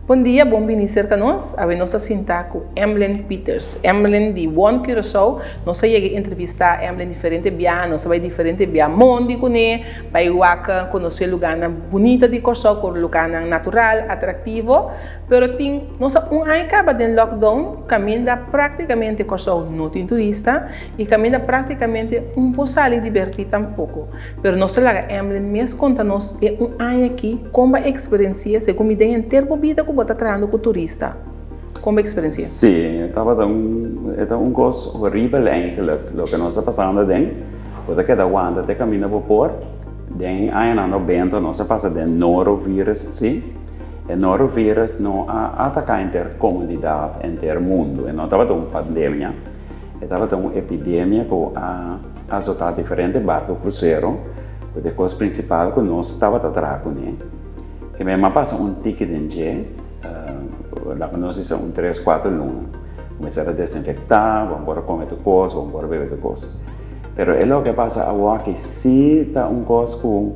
Bon dia, bon bini serka nos. Awe nos ta sinta ku Emlyn Pieters. Emlyn di One Curaçao. Nos a yega entrevistá Emlyn diferente biaha. Nos a bai diferente bia mondi kuné, bai wak konosé lugánan bunita di Kòrsou, ku lugánan natural, atraktivo. Pero tin, nos a un aña kaba den lockdown, kaminda práktikamente Kòrsou no tin turista i kaminda práktikamente un por sali dibertí tampoko. Pero nos ta laga Emlyn mes konta nos e un aña aki kon bo a eksperensi'é, segun mi den henter bo bida ku bo ta trahando ku turista, kon bo a eksperensi'é? Sí, e tabata un, e ta un kos horibel eigenlijk loke nos ta pasando aden. Bo ta keda wanta te kaminda bo por. Den añanan nobenta nos a pasa den norovirus, sí. E norovirus no a ataká henter komunidat, henter mundu. E no tabata un pandemia. E tabata un epidemia ku a azotá diferente barku krusero, ku ta e kos prinsipal ku nos tabata traha kuné. Ke mi a pasa un tiki den dje, laga nos bisa un tres, kuater luna. Kuminsá ta desinfektá, bo por a kome tur kos, bo por a bebe tur kos. Pero e loke a pasa awoki sí ta un kos ku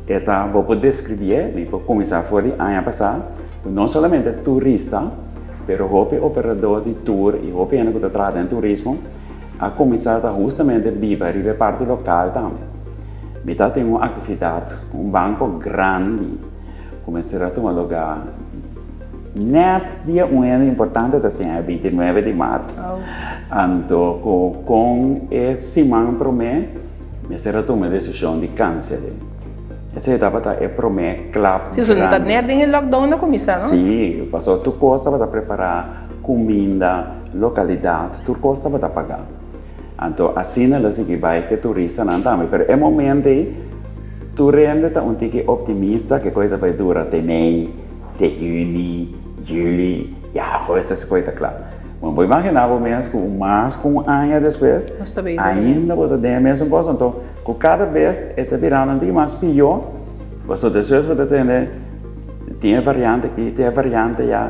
e ta, bo por deskribié, mi por kuminsá for di aña pasá, ku no solamente turista, Pero hopi operador di tur i hopi hende ku ta traha den turismo a kuminsá ta hustamente biba riba e parti lokal tambe. Mi ta tin un aktividat ku un banko grandi ku mester a tuma lugá nèt dia un hende importante ta siña, e 29 di mart. Anto ku kon e siman promé mester a tuma e desishon di kansel'é. Esei tabata e promé klap Sí, so no ta grandi. net den e lockdown a kuminsá, no? Sí, pasobra tur kos tabata prepará, kuminda, lokalidat, tur kos tabata pagá. Anto asina lo sigui bai ku e turistanan tambe, pero e momento ei tur hende ta un tiki optimista ku e kos ta bai dura te mei, te yüni, yüli, ya awe esei kos ta kla. Bo por imaginá bo mes ku mas ku un aña despues Nos ta bezig den. ainda bo ta den e mesun kos, anto Ku kada bes e ta birando un tiki mas pió, pasobra despues bo ta tende tin e variante aki, tin e variante ya.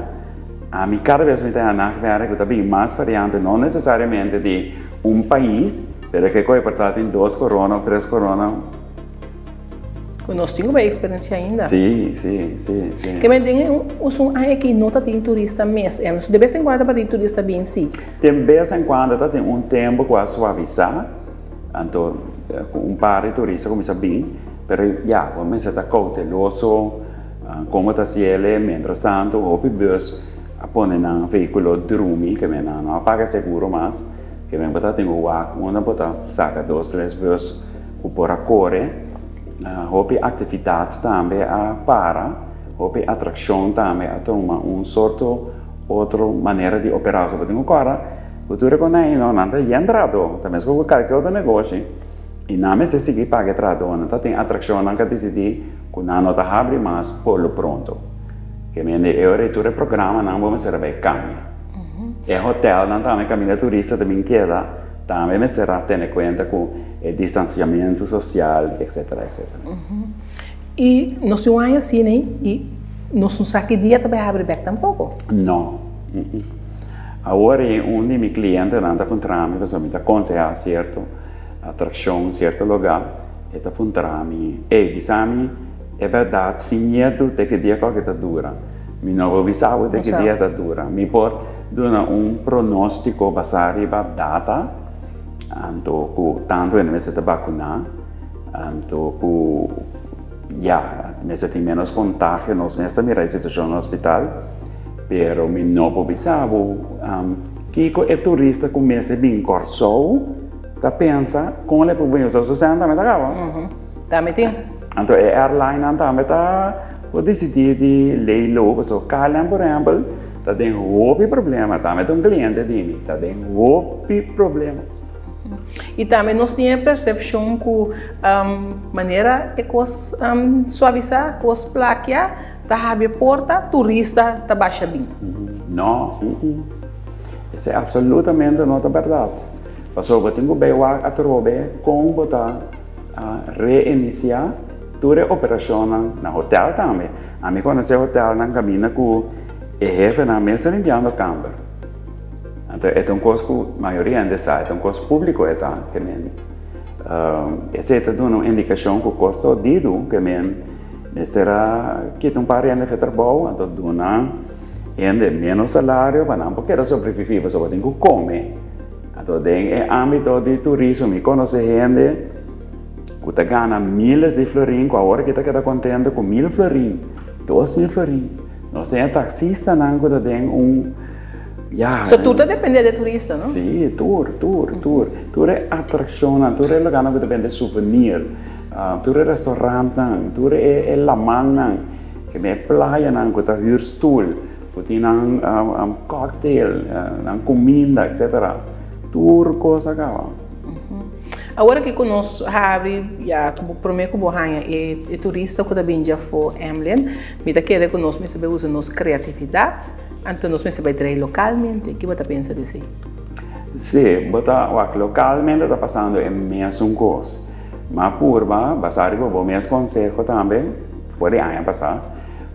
Ami kada bes mi ta haña nachtmerrie ku ta bin mas variante, no nesesariamente di un pais, pero ke koe por ta tin dos korona òf tres korona. Ku nos tin ku bai eksperensiá ainda. Sí, sí, sí, sí. Ke men den e un aña aki no ta tin turista mes, de bes en kuando ta tin turista bin sí. Den bes en kuando ta tin un tempu ku a suavisá. Anto ku un par di turista kuminsá bin, pero ya, bo mester ta kouteloso kon bo ta hasiel. Mientras tanto hopi bus a pone nan vehíkulo drumi, ke men nan no a paga seguro mas, ke men bo ta tin ku wak unda bo ta saka dos tres bus ku por a kore. Hopi aktividat tambe a para, hopi atrakshon tambe a tuma un sorto otro manera di operá. So bo tin ku kòrda. Ku tur e konai no, nan ta yen trahadó, ta meskos ku kalke otro negoshi, i nan mester sigui paga e trahadónan. Ta tin atrakshonnan ku a disidí ku nan no ta habri mas por lo pronto. Ke mende e ora ei tur e programanan bo mester a bai kambia. E hotèlnan tambe kaminda turista ta bin keda tambe mester a tene kuenta ku e distansiamentu sosial etsetera etsetera. I nos tin un aña asina ei i nos no sa ki dia ta bai habri bèk tampoko. No. Awor ei un di mi klientenan ta puntra mi, pasobra mi ta konsehá sierto atrakshon, sierto lugá, e ta puntra mi, Ey, bisa mi e bèrdat sin miedu te ki dia kòke ta dura. Mi no por bisa bo te ki dia ta dura. Mi por duna un pronóstiko basá riba data, anto ku tantu hende mester ta bakuná, anto ku ya, mester tin ménos kontagio, nos mes ta mira e situashon na hospital. Pero mi no por bisa bo kiko e turista ku mester bin Kòrsou ta pensa kon el por bin. So su sèn tambe ta kaba. Tambe tin. Anto e airlinenan tambe ta por disidí di lay low pasobra KLM por ehèmpel ta den hopi problema. Tambe ta un kliente di mi, ta den hopi problema. I tambe nos tin e persepshon ku manera e kos suavisá, kos plakia. Ta habri porta, turista ta basha bin. No, esei absolutamente no ta bèrdat. Pasobra bo tin ku bai wak atrobe kon bo ta reinisiá tur e operashonnan na hotèl tambe. Ami konosé hotèlnan kaminda ku e hefenan mes ta limpiando kamber. Anto e ta un kos ku mayoria hende sa, e ta un kos públiko e ta, ke men. Esei ta duna un indikashon ku kos ta odidu, ke men. Mester a kita un par hende fe trabou, anto duna. Hende menos salario pa nan por keda sobreviví pasobra tin ku kome. Anto den e ámbito di turismo mi konosé hende ku ta gana miles di florin ku awor aki ta keda kontento ku 1000 florin, 2000 florin. Nos tin e taksistanan ku ta den un ya. So tur ta dependé di e turista, no? Sí, tur, tur, tur. Tur e atrakshonnan, tur e lugánan ku ta bende souvenir, tur e restaurantnan, tur e lamannan, e playanan ku ta hür stul, ku tin nan cocktail, nan kuminda, etcetera. Tur kos a kaba. Awor aki ku nos habri ya ku promé ku bo haña e turista ku ta bin djafó Emlyn, mi ta kere ku nos mester bai usa nos kreatividat, anto nos mester bai traha lokalmente. Ki bo ta pensa di esei? Sí, bo ta wak lokalmente ta pasando e mesun kos. Ma purba basá riba bo mes konseho tambe for di aña pasá,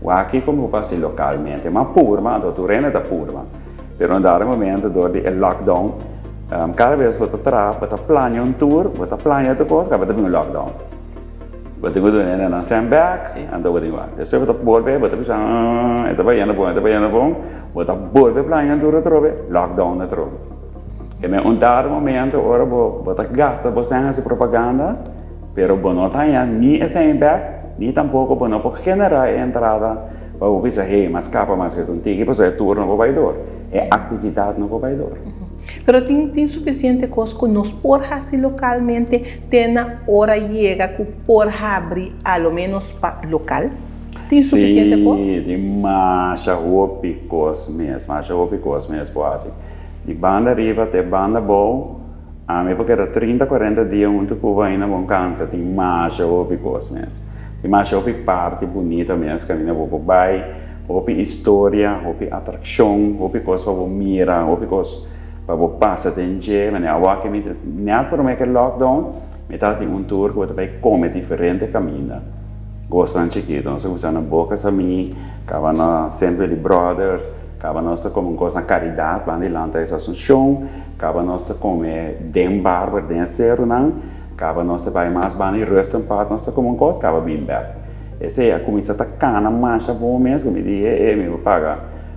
wak kiko bo por hasi lokalmente. Ma purba, anto tur hende ta purba. Pero na dado momento dor di e lockdown, kada bes bo ta traha, bo ta plania un tour, bo ta plania tur kos, kaba ta bin un lockdown. Bo tin ku duna hende nan sèn bèk, anto bo tin ku wak. Despues bo ta bolbe, bo ta bisa, e ta bayendo bon, e ta bayendo bon, bo ta bolbe plania un tour atrobe, lockdown atrobe. E men un dado momento ora bo bo ta gasta bo sèn hasi propaganda, pero bo no ta haña ni e sèn bèk, ni tampoko bo no por generá e entrada pa bo bisa, hey, mas kapa mas ke un tiki, pasobra e tour no por bai dor, e aktividat no por bai dor. Pero tin tin sufisiente kos ku nos por hasi lokalmente te na ora yega ku por habri a lo menos pa lokal? Tin sufisiente kos? Sí, tin masha hopi kos mes, masha hopi kos mes por hasi. Di banda riba te banda abou, ami por keda 30, 40 dia huntu ku bo ainda bon kansa. Tin masha hopi kos mes. Tin masha hopi parti bunita mes kaminda bo por bai, hopi historia, hopi atrakshon, hopi kos pa bo mira, hopi kos pa bo pasa den dje. Manera awor mi nèt promé ku e lockdown, mi tabatin un tour ku bo ta bai kome diferente kaminda. Kosnan chikitu. Nos a kuminsá na Boca Samí, kaba na Sint Willy Brothers. Kaba nos ta kome un kos na Karidat, banda di Landhuis Asuncion. Kaba nos ta kome den Barber, den e serunan. Kaba nos ta bai mas banda di Rustenpad, nos ta kome un kos, kaba bin bèk. Esei a kuminsá ta kana masha bon mes ku mi di, e e, mi por paga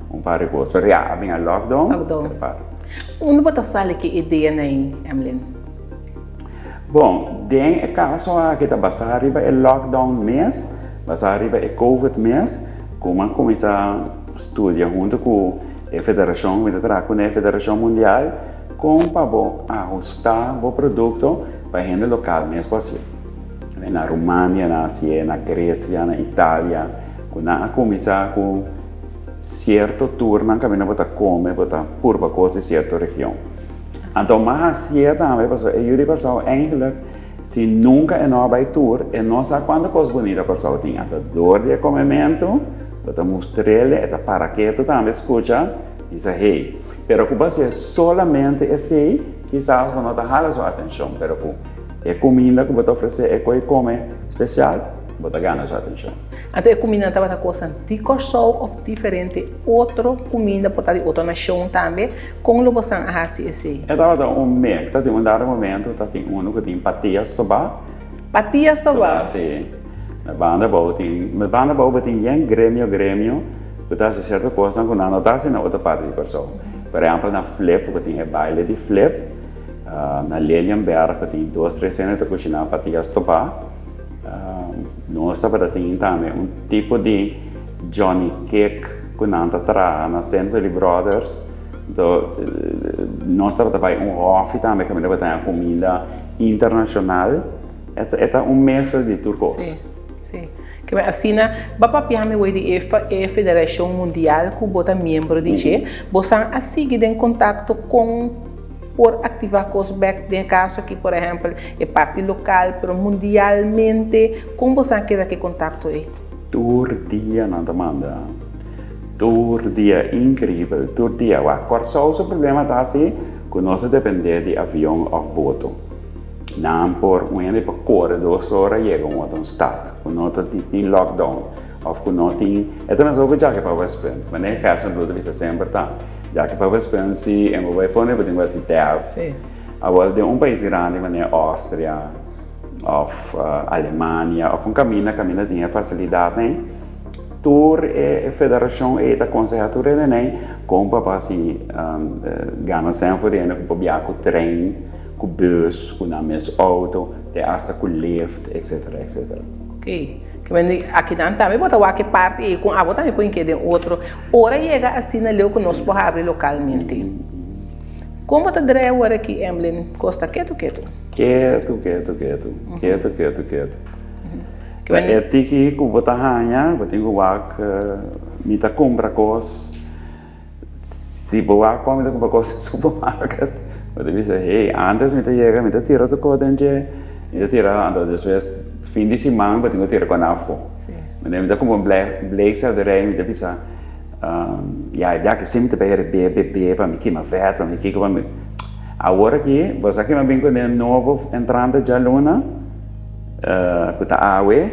un par di kos. Pero ya, a bin a lockdown, Lockdown. ser para. Unda bo ta sali ki idea na ei, Emlyn? Bon, den e kaso aki ta basá riba e lockdown mes, basá riba e covid mes, ku mi a kuminsá studia huntu ku e federashon, mi ta traha kuné, e federashon mundial, kon pa bo ahustá bo produkto pa hende lokal mes por hasié. Na Rumania nan a hasié, na Gresia, na Italia, ku nan a kuminsá ku sierto turnan kaminda bo ta kome, bo ta purba kos di sierto region. Anto m'a hasié tambe pasobra e yu di Kòrsou eigentlik si nunka e no a bai tur, e no sa kuantu kos bunita Kòrsou tin. Anto dor di e komementu bo ta mustr'el, e ta para ketu tambe skucha i sa hey. Pero ku bo hasié solamente esei kisas bo no ta hala su atenshon, pero ku e kuminda ku bo ta ofresé e ku e kome spesial, bo ta gana su atenshon. Anto e kumindanan tabata kosnan di Kòrsou òf diferente otro kuminda por ta di otro nashon tambe? Kon lo bosan a hasi esei? E tabata un mix. Ta tin un dado momento ta tin unu ku tin patia stobá. Patia stobá? Stobá, si. Na banda abou tin, na banda abou bo tin yen gremio gremio ku ta hasi sierto kosnan ku nan no ta hasi na otro parti di Kòrsou. Por ehèmpel na Flip ku tin e baile di Flip, na Lelienberg ku tin dos tres hende ta kushiná patia stobá. Nos tabata tin tambe un tipo di Johnny cake ku nan ta traha na Sint Willy Brothers. Anto nos tabata bai un hòfi tambe kaminda bo ta haña kuminda internashonal. E ta un mezcla di tur kos. Sí, sí. Ke asina, bo a papia mi wei di e federashon mundial ku bo ta miembro di dje. Bosan a sigui den kontakto kon por aktivá kos bèk den e kaso aki, por ehèmpel, e parti lokal, pero mundialmente, kon bosan a keda ku e kontakto ei? Tur dia nan ta manda. Tur dia, increibel, tur dia. Wak, Kòrsou su problema ta si ku nos ta dependé di avion òf boto. Nan por, un hende por kore dos ora yega un otro stad ku no ta tin lockdown òf ku no tin, e ta meskos ku djaki pa Westpunt. Manera Gerson Blue ta bisa semper ta, djaki pa Westpunt si en bo bai pone bo tin ku hasi tèst. Awor den un pais grandi manera Austria òf Alemania òf un kaminda kaminda tin e fasilidatnan. Tur e federashon ei ta konsehá tur hende kon pa hasi gana sèn for di hende ku por biaha ku trein, ku bus, ku nan mes outo, te asta ku lift, etsetera, etsetera. Ok. Ke men di akinan tambe bo ta wak e parti ei kon abo tambe por ink'é den otro. Ora yega asina leu ku nos por habri lokalmente. Kon bo ta drai awor aki, Emlyn? Kos ta ketu ketu. Ketu ketu ketu. Ketu ketu ketu. Ta e tiki ku bo ta haña, bo tin ku wak, mi ta kumpra kos, si bo wak kon mi ta kumpra kos den supermarket, bo ta bisa hey, antes mi ta yega mi ta tira tur kos den dje, mi ta tira, anto despues fin di siman bo tin ku tira kon afo. Mi ta kumpra un bleekselderij, mi ta bisa, ya e biaha si mi ta bay rebe bebe pa mi kima vet, pa mi kiko, pa mi, awor aki bo sa kima bin kuné nobo entrante djaluna? Ku ta awe,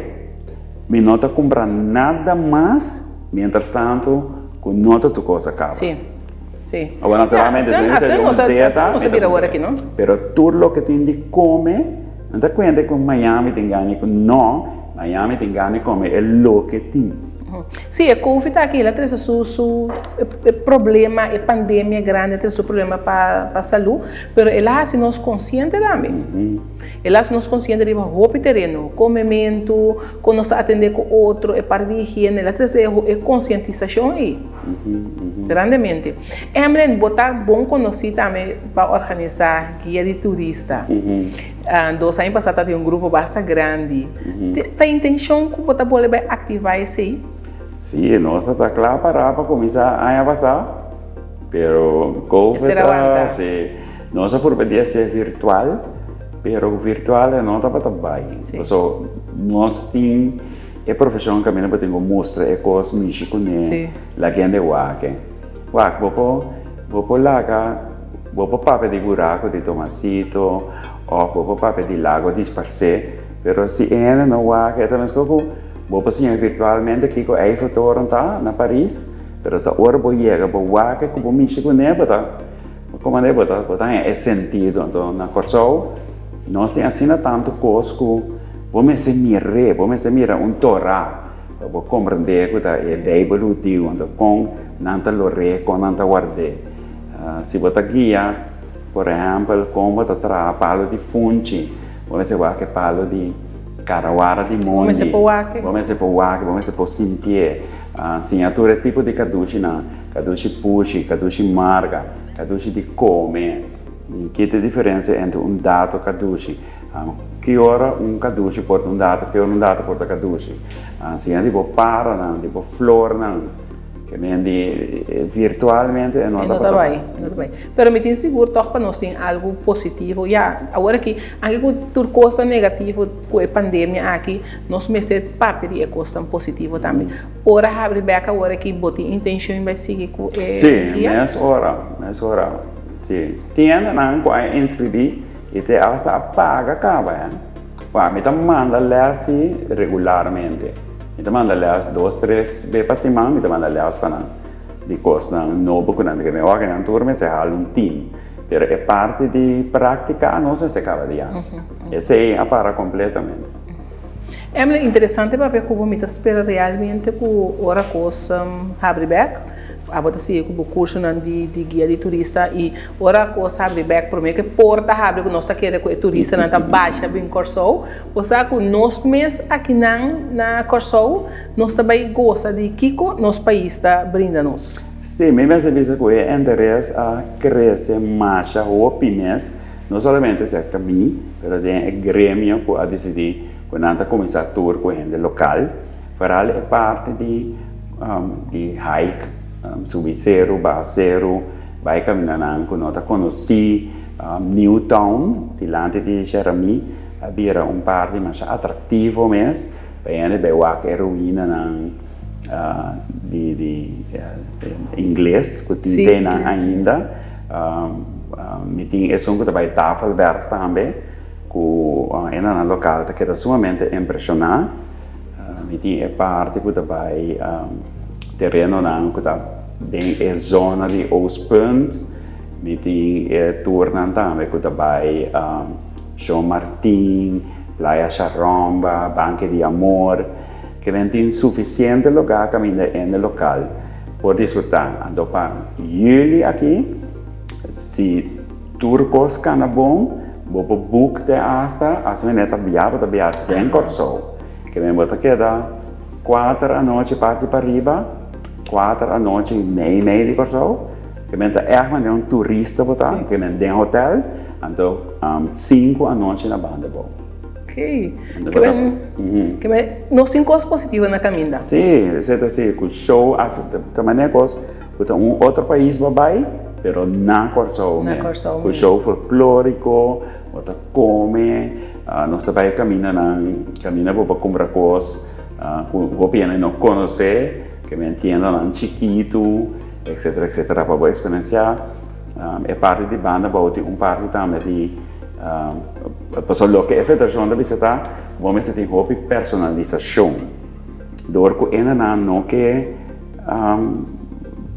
mi no ta kumpra nada mas mientras tanto ku no ta tur kos a kaba. Sí, sí. Awor naturalmente si mi ta di un zeta, mi ta kumpra. Pero tur loke tin di kome, no ta kuenta ku Miami tin gana di no, Miami tin gana di kome e loke tin. Sí, e covid aki el a trese su su e problema, e pandemia grandi a trese su problema pa pa salú, pero el a hasi nos konsiente tambe. El a hasi nos konsiente riba hopi tereno, komementu, kon nos ta atendé ku otro, e parti di higiene, el a trese e konsientisashon ei grandemente. Emlyn, bo ta bon konosí tambe pa organisá guia di turista. Dos aña pasá tabatin un grupo basta grandi. Ta intenshon ku bo ta bolbe bai aktivá esei? Sí, nos ta ta kla pará pa kuminsá aña pasá, pero covid a, sí. Nos a purba di hasié virtual, pero virtual e no tabata bai. Paso nos tin e profeshon kaminda bo tin ku mustra e kos mishi kuné, laga hende wak e. Wak, bo por bo por laga, bo por papia di buraku di Tomasito òf bo por papia di lago disparsé, pero si e hende no wak e ta meskos ku bo por siña virtualmente kiko Eiffeltoren ta na Paris, pero ta ora bo yega bo wak e ku bo mishi kuné bo ta. Como bo ta bo ta haña e sentido? Anto na Kòrsou nos tin asina tantu kos ku bo mester mir'é, bo mester mira un Torah pa bo komprendé ku ta e Beibel hudiu, anto kon nan ta lor'é, kon nan ta ward'é. Si bo ta guia, por ehèmpel, kon bo ta traha palu di funchi, bo mester wak e palu di karawara di mondi, bo mester por wak, bo mester por sintié, siña tur e tipo di kadushinan. Kadushi pushi, kadushi marga, kadushi di kome. Ki ta e diferensia entre un dato kadushi? Ki ora un kadushi por ta un dato, ki ora un dato por ta kadushi? Siña di bo paranan, di bo flornan, ke men di virtualmente e no ta bai. E no ta bai. Pero mi tin sigur tòg pa nos tin algu positivo. Ya, awor aki, anke ku tur kos ta negativo ku e pandemia aki, nos mester papia di e kosnan positivo tambe. Ora habri bek awor aki bo tin intencion bai sigui cu e Sí, mes ora, mes ora, sí. Tin hendenan cu a inscribi y te hasta a paga caba, eh. Wak, mi ta manda les sí regularmente. Mi ta manda les dos, tres be pa siman mi ta manda les pa nan di cosnan nobo cu nan ta kere. Wak, nan tur mester hala un team. Pero e parti di practica nos mester caba di haci. Esey a para completamente. Emily, interesante papia ku bo, mi ta spera realmente ku ora kos habri bek, abo ta sigui ku bo kursonan di di guia di turista i ora kos habri bek prome ku e porta habri ku nos ta kere ku e turistanan ta basha bin Kòrsou, bo sa ku nos mes akinan na Kòrsou nos ta bai gosa di kiko nos pais ta brinda nos. Sí, mi mester bisa ku e interes a krese masha hopi mes. No solamente serka mi, pero den e gremio ku a disidí ku nan ta kuminsá tur ku hende lokal. Foral e parti di di hike, subi seru, baha seru, bai kamindanan ku no ta konosí. New Town, dilanti di Jeremí, a bira un parti masha atraktivo mes pa hende bai wak e ruinanan di di ingles ku tin te nan ainda. Mi tin esun ku ta bai Tafelberg tambe, ku hendenan lokal ta keda sumamente impreshoná. Mi tin e parti ku ta bai terenonan ku ta den e zona di Oostpunt. Mi tin e tournan tambe ku ta bai Shon Martin, Playa Sharomba, Banke di Amor. Ke men tin sufisiente lugá kaminda hende lokal por disfrutá. Anto pa yüli aki, si tur kos kana bon, bo por book te asta, asta mi neta bia, bo ta bia den Kòrsou. Ke men bo ta keda kuater anochi parti pariba, kuater anochi mei mei di Kòrsou. Ke men ta ègt manera un turista bo ta, ke men den hotèl, anto sinku anochi na banda bo. Ok. Ke men, ke men nos tin kos positivo na kaminda. Sí, esei ta si, ku show hasi ta manera kos ku ta un otro pais bo bai, pero na Kòrsou mes. Na Kòrsou mes. Ku show folklóriko, bo ta kome, nos ta bai kamindanan, kaminda bo por kumpra kos ku hopi hende no konosé, ke men tiendanan chikitu, etcetera, etcetera, pa bo eksperensiá. E parti di banda bou tin un parti tambe di pasobra loke e federashon ta bisa ta bo mester tin hopi personalisashon dor ku hendenan no ke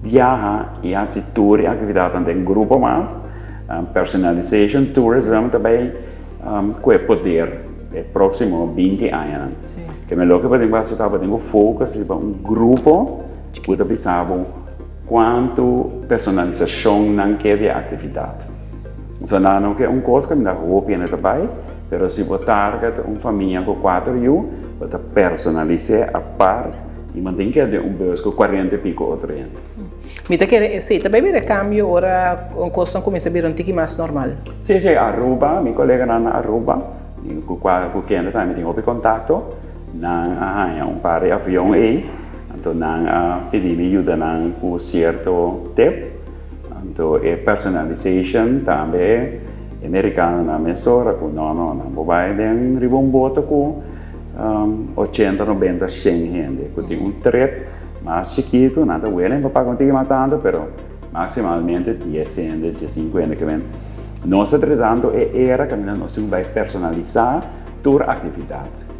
biaha i hasi tur e aktividatnan den grupo mas personalization tourism ta bai ku e poder e próksimo 20 añanan. Ke men loke bo tin ku hasi ta bo tin ku focus riba un grupo ku ta bisa bo Kuantu personalisashon nan ke di e aktividat? So nan no ke un kos kaminda hopi hende ta bai, pero si bo target un famia ku kuater yu, bo ta personalis'é apart i manten keda den un bus ku kuarenta i piko otro hende. Mi ta kere esei ta bai bira kambio ora kosnan kuminsa bira un tiki mas normal. Si, si, Aruba, mi koleganan na Aruba, ku kua ku kende tambe mi tin hopi kontakto, nan a haña un par di avion ei. Anto nan a pidi mi yuda nan ku sierto tip. Anto e personalization tambe e merikanonan mesora ku no no nan por bai den riba un boto ku ochenta, nobenta, shen hende ku tin un trip mas chikitu nan ta willing pa paga un tiki mas tantu pero maximalmente dies hende, diesinku hende ke men. Nos ta tratando e era kaminda nos tin ku bai personalisa tur aktividat.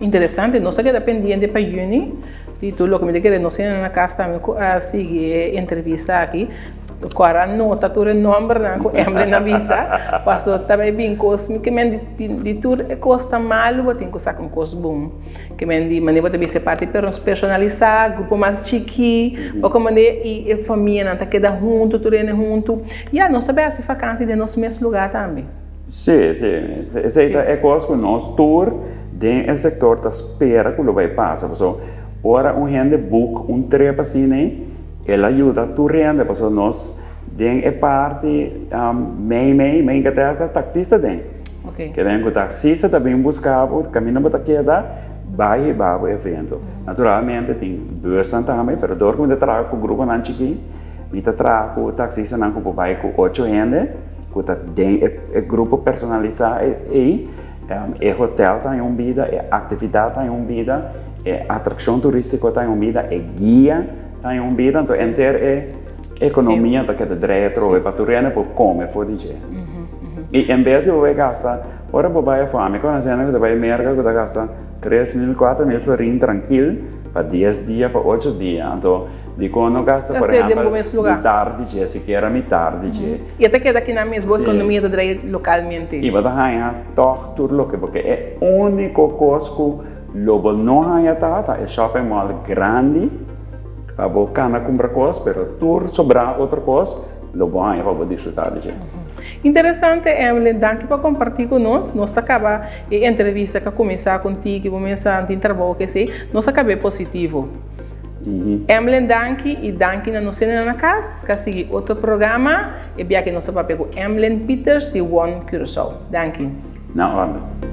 Interesante, nos ta keda pendiente pa juni di tur loke mi ta kere nos hende na kas tambe ku a sigui e entrevista aki ku a nota tur e nombernan ku Emlyn a bisa paso ta bai bin kos mi ke men di tur e kos ta malu bo tin ku saka un kos bon ke men di manera bo ta bisa e parti personalisa grupo mas chiki bo komende i e famianan ta keda huntu tur hende huntu ya nos ta bai hasi fakansi den nos mes luga tambe. Sí, sí. Esei ta e kos ku nos tur den e sektor ta spera ku lo bai pasa. Pasobra ora un hende book un trip asina ei, el a yuda tur hende. Pasobra nos den e parti mei mei, mei ka ta hasta taksista den. Ke den ku taksista ta bin buska bo, kaminda bo ta keda, bai hiba bo evento. Naturalmente tin busnan tambe, pero dor ku mi ta traha ku gruponan chikí, mi ta traha ku taksistanan ku por bai ku ocho hende. Ku ta den e grupo personalisá ei, e hotel ta haña un bida, e aktividat ta haña un bida, e atrakshon turístiko ta haña un bida, e guia ta haña un bida, anto henter e ekonomia ta keda drei atrobe pa tur hende por kome for di dje. I en bes di bo bai gasta, ora bo bai afó, ami konosé hende ku ta bai Merka ku ta gasta 3000, 4000 florin trankil pa dies dia, pa ocho dia, anto Dikon no gasta por ehèmpel mitar di dje, sikiera mitar di dje. I e ta keda akinan mes, bo ekonomia ta drai lokalmente. I bo ta haña tòg tur loke bo ke. E úniko kos ku lo bo no haña ta, ta e shopping mall grandi pa bo kana kumpra kos, pero tur sobrá otro kos lo bo haña pa bo disfrutá di dje. Interesante Emlyn, danki pa kompartí ku nos. Nos ta kaba e entrevista ku a kuminsá kontigu, bo mesa tin trabou ku esei, nos a kab'é positivo. Emlyn danki y danki na nos hendenan na cas ka sigui otro programa e biaha nos ta papia cu Emlyn Pieters di One Curaçao. Danki. Na orde.